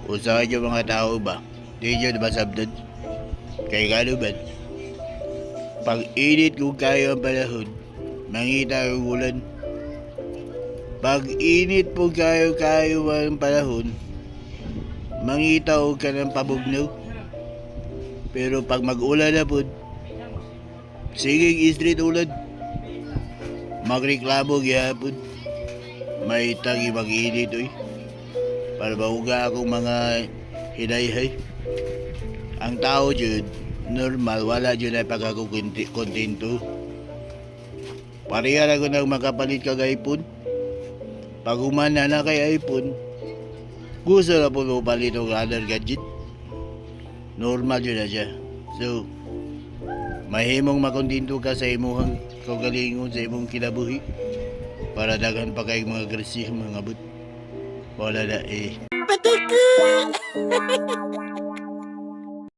Usahay yung mga tao ba? Di nyo ba sabdod? Kay gano ba? Pag init kung kayo ang panahon, mangita ang ulan. Pag init po kayo kayo ang panahon, mangita og ka ng pabugnaw. Pero pag mag-ulan na po, sige street ulan. Magreklamo gyapon. May tagi mag-init oy. Para mauga akong mga hinayhay. Ang tao jud, normal, wala jud ay pagkakontento. Pareha na ko nang makapalit kag iPhone. Pag humana na kay iPhone, gusto na po mo palit og other gadget. Normal jud na siya. So, mahimong makontento ka sa imuhang kaugalingon, sa imong kinabuhi, para daghan pa kay mga grasya mga but. Wala na eh. Pataka!